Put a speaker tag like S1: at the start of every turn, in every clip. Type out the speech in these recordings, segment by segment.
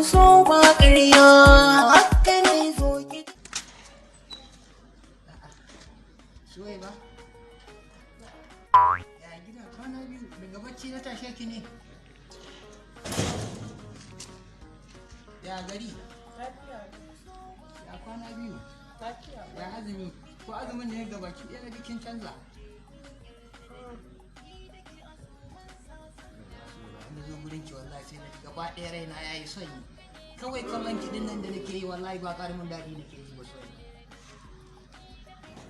S1: So ba ƙarya, haka ne, zo ki.
S2: Suwai ba? Ya gida, kwana biyu, daga bacci na tashe ki ne? Ya gari? Ya kwana biyu? Ya azumi? Ko azumin ne ga baki ɗaya na jikin canza? Na zo gurin ki, wallahi sai na ji gaba ɗaya raina ya yi sanyi. Kawai kallon ki ɗin nan da nake yi, wallahi ba ƙaramin daɗi nake ji ba, soyayya.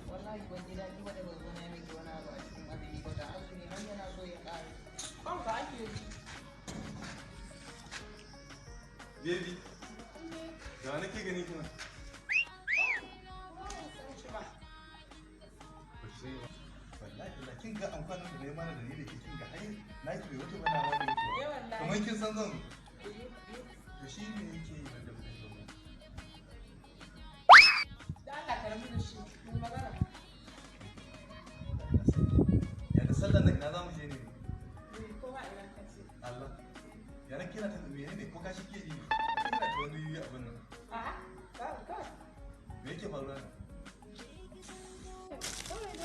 S2: Wallahi ban ji daɗi ba da ban zo na yi miki wani abu a cikin azumi ba, ga azumi har yana so ya ƙare.
S3: Kanka ake ji.
S4: Baby, da nake gani kuma. Ba ki sani ba. Wallahi Allah, kin ga amfanin da na yi mana da ni da ke, kin ga ai na ki bai wuce ba, na ma bai wuce ba.
S3: Eh, wallahi.
S4: Kamar kin san zan zo. To shi ne yake yi wanda ba zai zo ba.
S3: Da Allah ka rabu da shi. Mu magana.
S4: Ya da sallar nan, ina za mu je ne?
S3: Ko ba ina ka ce.
S4: Allah. Ya na kira ta, menene, ko kashi ke yi? Kina ta wani abin nan.
S3: A'a, ba kawai.
S4: Me yake faruwa ne?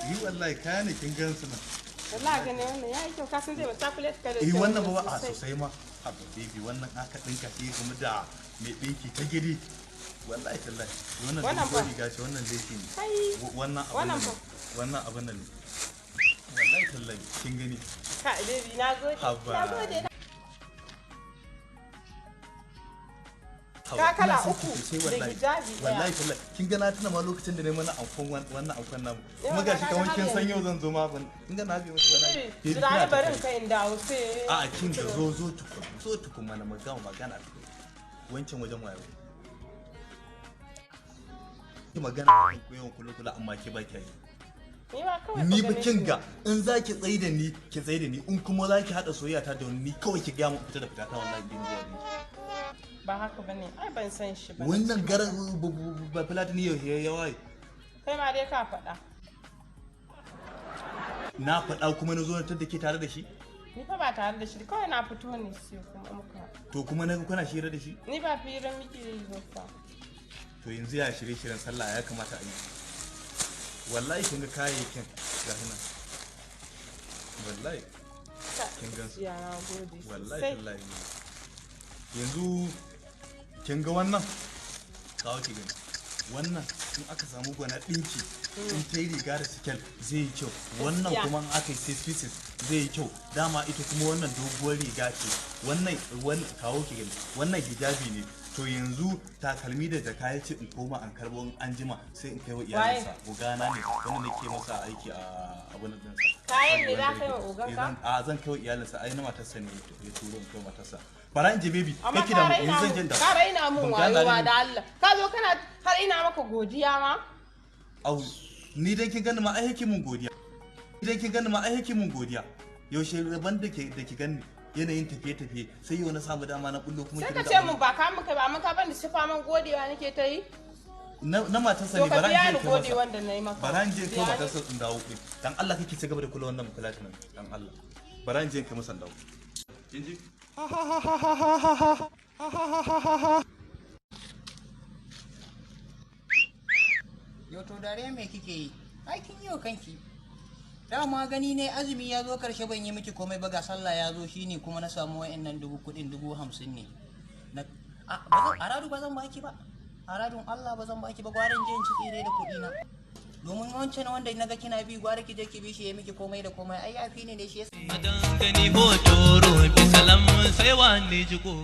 S4: Ni wallahi kaya ne, kin gan su nan.
S3: Wallahi gane wannan yayi kyau, ka san zai ba chocolate kala.
S4: Eh, wannan ba a sosai ma. Haba baby, wannan aka dinka shi kuma da mai dinki ta gidi. Wallahi tallahi. Wannan
S3: Wannan
S4: doguwar
S3: fa?
S4: riga ce, wannan laifi ne.
S3: Kai.
S4: Wannan abin
S3: Wannan
S4: nan ne.
S3: fa?
S4: Wannan abin nan ne. Wallahi tallahi kin gani.
S3: Ka baby, na gode.
S4: Haba.
S3: Na gode.
S4: Haba,
S3: Ka kala
S4: ina son ki
S3: uku
S4: sosai
S3: da
S4: wallahi.
S3: hijabi ɗaya.
S4: Wallahi tallahi kin ga na tuna ma lokacin da na yi mana ankon wannan ankon namu.
S3: Yau
S4: Kuma gashi
S3: na ga
S4: kamar
S3: har
S4: kin san
S3: yanzu.
S4: yau zan zo ma ban. Kin ga na bi musu bana.
S3: Baby,
S4: Baby,
S3: jira
S4: kina
S3: ni, barin
S4: tafiya.
S3: kai in dawo sai.
S4: A'a, kin ga zo, zo tukun, zo tukun mana mu gama magana tukun. Wancan wajen wayo. Ki magana akan ku yawan kula kula, amma ke ba ki yi.
S3: Ni ma kawai
S4: Ni
S3: ka
S4: ba
S3: gane
S4: kin
S3: shi.
S4: ga in za ki tsaye da ni, ki tsaye da ni, in kuma za ki haɗa soyayya ta da wani, ni kawai ki gaya mun fita da fita ta, wallahi din zuwa ne.
S3: Ba haka bane, ai ban san shi ba.
S4: Wannan garan ba filatini yau ya waye.
S3: Kai ma dai ka faɗa.
S4: Na faɗa kuma na zo na tadda ke tare da shi.
S3: Ni fa ba tare da shi, kawai na fito ne sai kuma muka.
S4: To kuma na ga kuna shira da shi.
S3: Ni ba firin muke yi ba fa.
S4: To yanzu ya shirye-shiryen sallah ya kamata a yi. Wallahi kin ga kayayyakin ga nan. Wallahi kin gan su.
S3: Ya, na gode.
S4: Wallahi
S3: sosai.
S4: tallahi. Yanzu kin ga wannan? Kawo ki gani. Wannan in aka samu gwana ɗinki, in ta yi riga da sikel zai yi kyau. Wannan
S3: Gaskiya.
S4: kuma in aka yi six pieces zai yi kyau. Dama ita kuma wannan doguwar riga ce. Wannan kawo ki gani. Wannan hijabi ne. To yanzu takalmi da jaka ya ce in koma an karɓo in an jima sai in kai wa iyalinsa. Ogana ne wanda nake masa aiki a abun ɗinsa.
S3: Kayan ne za ka yi wa oganka?
S4: Eh, a zan kai wa iyalinsa, ai na matarsa ne ya turo in kai wa matarsa. Bara in je, baby.
S3: Amma
S4: Kai ki
S3: ka
S4: damu,
S3: raina
S4: yanzu zan je
S3: mun,
S4: in dawo.
S3: ka raina mun
S4: Ban
S3: wayo
S4: gane
S3: ma
S4: ni.
S3: da Allah. Ka zo kana har ina maka godiya ma.
S4: Au, ni dan kin gani ma ai yake mun godiya. Idan kin gani ma ai yake mun godiya. Yaushe rabon da ki gani yanayin tafiye-tafiye, sai yau na samu dama na bullo kuma
S3: Sai
S4: ki
S3: ka
S4: dinga
S3: ce
S4: abun-
S3: mun ba ka mun kai ba, amma ka bani sifa man godewa nake ta yi.
S4: Na matarsa
S3: To
S4: ne,
S3: ka
S4: bara in
S3: biya
S4: je
S3: ni
S4: in kai masa.
S3: godewan da na yi maka.
S4: Bara in je in kai
S3: Biya ni.
S4: matarsa in dawo din. Dan Allah kake ci gaba da kula wannan mukulatin nan, dan Allah. Bara in je in kai masa in dawo. Kin ji?
S2: Yau to dare me kike yi? Ai kin yi wa kanki. Dama gani ne azumi ya zo karshe, ban yi miki komai ba, ga sallah ya zo, shine kuma na samu wa'annan dubu kuɗin, 50,000 ne. Na a ba zan aradu, ba zan baki ba. Aradun Allah ba zan baki ba, gwaran je in ci tsire da kuɗi na. Domin wancan wanda naga kina bi, gwara ki je ki bi shi ya miki komai da komai, ai yafi ne shi yasa.
S5: Dangane hotoro bisalam sai wani jigo.